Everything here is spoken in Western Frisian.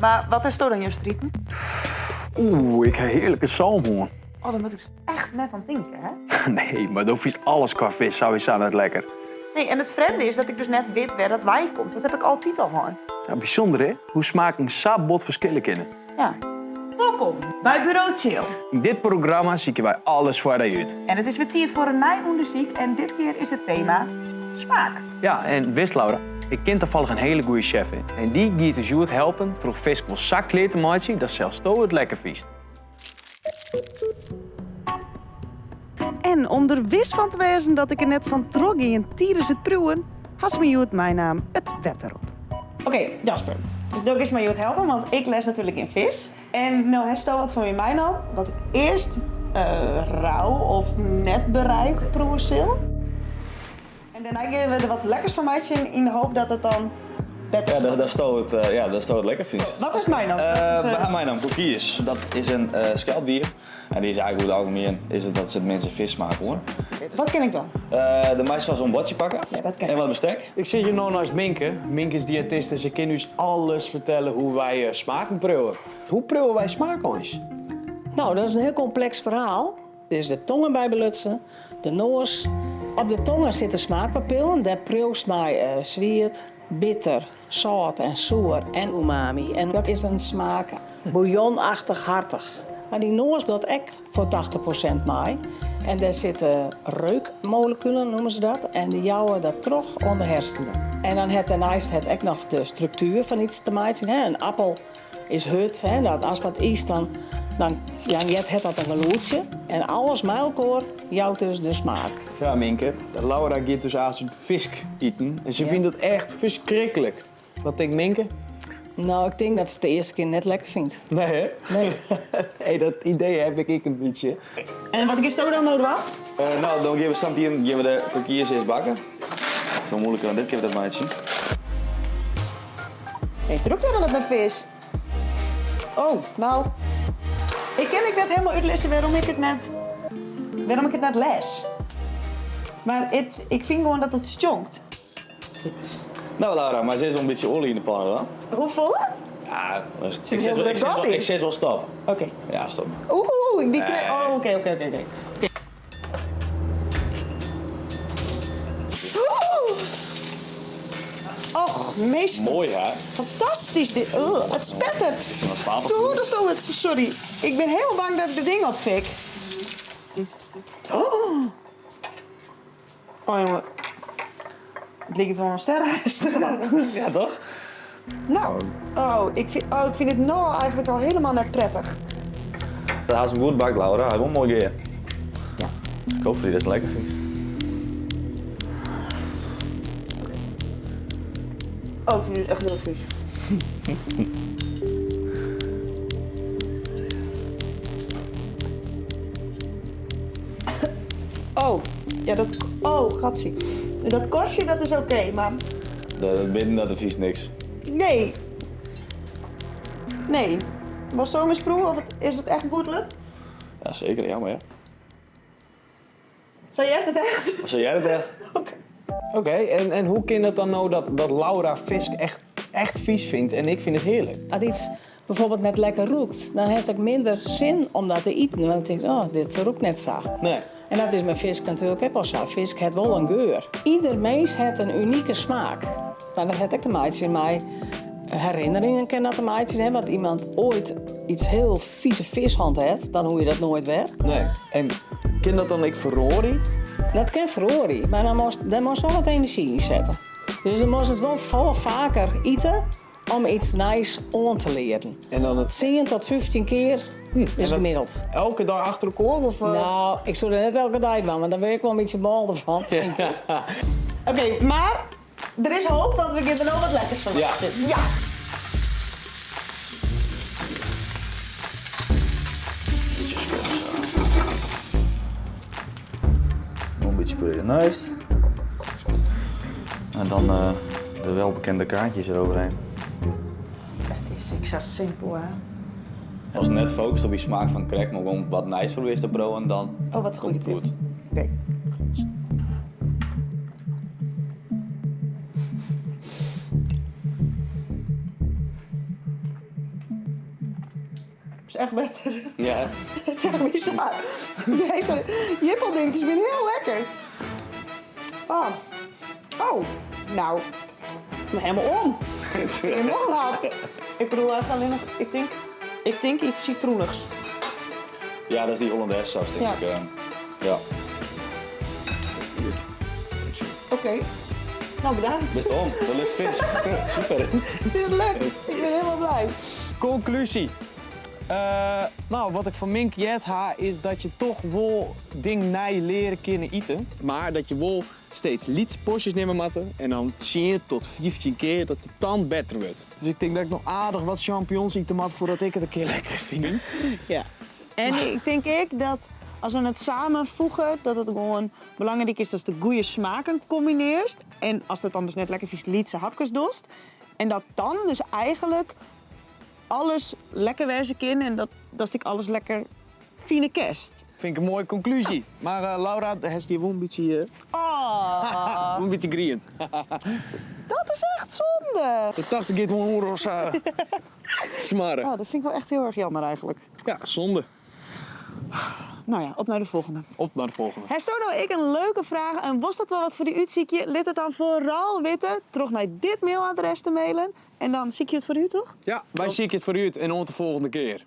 Mar wat is dan juster iten? Oeh, ik ha hearlike salm hân. Oh, dan moat ik echt net oan tinke, hè? Nee, mar do fynst alles kwa fisk sawiesa net lekker. Nee, en it frjemde is dat ik dus net wit wêr dat wei komt. Dat ha ik altyd al hân. Ja, bysûnder hè, hoe smaken sa bot ferskille kinne. Ja. Wolkom by Buro Tsjil. Yn dit programma sykje wy alles foar dy út. En it is wer tiid foar in nij ûndersyk en dit kear is it tema smaak. Ja, en witst Laura, ik kin tafallich in hiele goede sjef en dy giet ús hjoed helpen troch fisk wol sa klear te meitsjen dat sels do it lekker fynst. En om der wis fan te wêzen dat ik der net fan trochgean tidens it priuwen, ha se my hjoed meinaam it wetter op. Oké, Jasper, do giest my hjoed helpen, want ik lêst natuerlik gjin fisk. En no hasto wat foar my meinaam wat ik earst rau of net bereid proewe sil. En dêrnei gean we der wat lekkers fan meitsjen yn de hoop dat it dan better Ja, dat, datsto it, eh, ja, datsto it lekker fynst. Wat is meinaam? Uh, we ha meinaam kokiers. Dat is in uh, skelpdier. En dy is eigentlik oer it algemien is it dat se it minste fisksmaak oan. Wat kin ik dan? Uh, do meist fan sa'n boardsje pakke. Ja, dat kin En wat bestek. Ik sit hjir no neist Minke. Minke is diëtist en se kin ús alles fertelle hoe't wy smaken priuwe. Hoe priuwe wy smaak eins? No, dat is in hiel kompleks ferhaal. Der is de tonge by belutsen, de noas. Op de tonge sitte smaakpapillen, dêr priuwst mei swiet, bitter, sâlt en soer en umami. En dat is in smaak bouillonachtig hartich. Mar dy noas docht ek foar 80% mei. En dêr sitte reukmolekulen, noeme se dat, en dy jouwe dat troch oan de hersenen. En dan hat dêrneist hat ek noch de struktuer fan iets te meitsjen. In appel is hurd, hè, dat ast dat ytst, dan, dan, dan heart dat in gelûdsje. En alles mei elkoar jout dus de smaak. Ja, Minke, Laura giet dus aanst fisk iten en se fynt dat echt ferskriklik. Wat tinkt Minke? No, ik tink dat se it de earste kear net lekker fynt. Nee, hè? Nee. Hey, dat idee ha ik ek in bytsje. En wat gisto dan no dwaan? Uh, no, dan gean we sametien gean we de kokiers earst bakken. Folle moeiliker dan dit kinne we dat meitsjen. It rûkt helemaal net nei fisk. Oh, no. Ik kin ek net hielendal útlizze wêrom ik it net, wêrom ik it net lêst. Mar it, ik fyn gewoan dat it stjonkt. No Laura, mar sis wol in bytsje oalje yn de panne dan. Hoefolle? Ja, Sit ik sis wol, ik sis wol stop. Oké. Ja, stop. Oeh, dy kre- oh, oké, oké, oké, oké. Och, minsken. Moai, hè? Fantastysk dit. Oh, it spettert. Oeh, dat is it. Sorry. Ik bin hiel bang dat ik de ding opfik. Oh. Oh jonge. It liket wol in sterrenrestaurant. Ja, toch? No, oh, ik fyn, oh, ik fyn it no eigentlik al hielendal net prettich. Dat hast him goed bakt, Laura. Hy wol moai gear. Ja. Ik hoop foar dy datst it lekker fynst. Oh, ik fyn it echt hiel fys. Oh, ja, dat. Oh, gatsie. Dat korstje, dat is oké, mar. Dat binnen dat fynst niks. Nee. Nee. Wolsto him ris proeven of it, is it echt goed lukt? Ja, seker. Ja, mar ja. Sa heart it echt? Sa heart it echt. Oké. Oké, en, en hoe kin it dan no dat, dat Laura fisk echt, echt fys fynt en ik fyn it hearlik? As iets bijvoorbeeld net lekker rûkt, dan hast ek minder sin om dat te iten. Want dan tinkst, oh, dit rûkt net sa. Nee. En dat is mei fisk natuerlik ek wol sa. Fisk hat wol in geur. Ieder mins hat in unike smaak. Mar dat hat ek te meitsjen mei herinneringen kin dat te meitsjen hawwe. As iemand oait iets hiel fize fisk hân hat, dan hoege je dat noait wer. Nee. En kin dat dan ek feroarje? Dat kin feroarje, mar dan moatst, dêr moatst wol wat enerzjy yn sette. Dus dan moatst it wol folle faker ite om iets nijs oan te learen. En dan it... 10 tot 15 kear is gemiddeld. Elke dei achter elkoar? Of, uh... No, ik soe dat net elke dei dwaan, want dan wurd ik wol in bytsje mâl derfan, tink ik. Oké, mar der is hoop, want we gean der no wat lekkers fan meitsjen. Ja. Bytsje skean sa. Noch in bytsje puree derneist. En dan uh, de welbekende kaartjes eroverheen. It is ek sa simpel, hè? Ast net fokust op dy smaak fan krekt, mar gewoan wat nijs probearrest te priuwen, dan oh, wat komt it goed. Oké. Is echt better. Ja. Het is echt bizar. Deze jippeldingetjes zijn heel lekker. Oh. Oh, nou. Ik ben helemaal om. Ik neem nog een hap. Ik bedoel eigenlijk alleen nog, ik denk iets citroenigs. Ja, dat is die Hollandaise saus, denk Ja. ik. Ja. Oké. Nou, bedankt. Best om, de lust vis. Super. Het is lukt. Ik ben helemaal blij. Conclusie. Nou, wat ik van Mink jet ha, is dat je toch wel ding nij leren kunnen eten. Maar dat je wel steeds lietse porties nemen matten. En dan 10 tot 15 keer dat de tand beter wordt. Dus ik denk dat ik nog aardig wat champignons eten mat voordat ik het een keer lekker vind. Ja. En ik denk ik dat als we het samenvoegen, dat het gewoon belangrijk is dat je de goede smaken combineert. En als dat dan dus net lekker vies lietse hapjes dost. En dat dan dus eigenlijk alles lekker wezen kan en dat ik alles lekker fine kerst. Vind ik een mooie conclusie. Maar Laura, de heeft hier wel een beetje, Oh, een beetje griend. dat is echt zonde. De tas gaat wel een rosa smarren. Oh, dat vind ik wel echt heel erg jammer eigenlijk. Ja, zonde. Nou ja, op naar de volgende. Op naar de volgende. Heb zo nou ik een leuke vraag en was dat wel wat voor die uitziekje? Laat het dan vooral weten. Terug naar dit mailadres te mailen. En dan zie ik je het voor u, toch? Ja, wij zien het voor u en tot de volgende keer.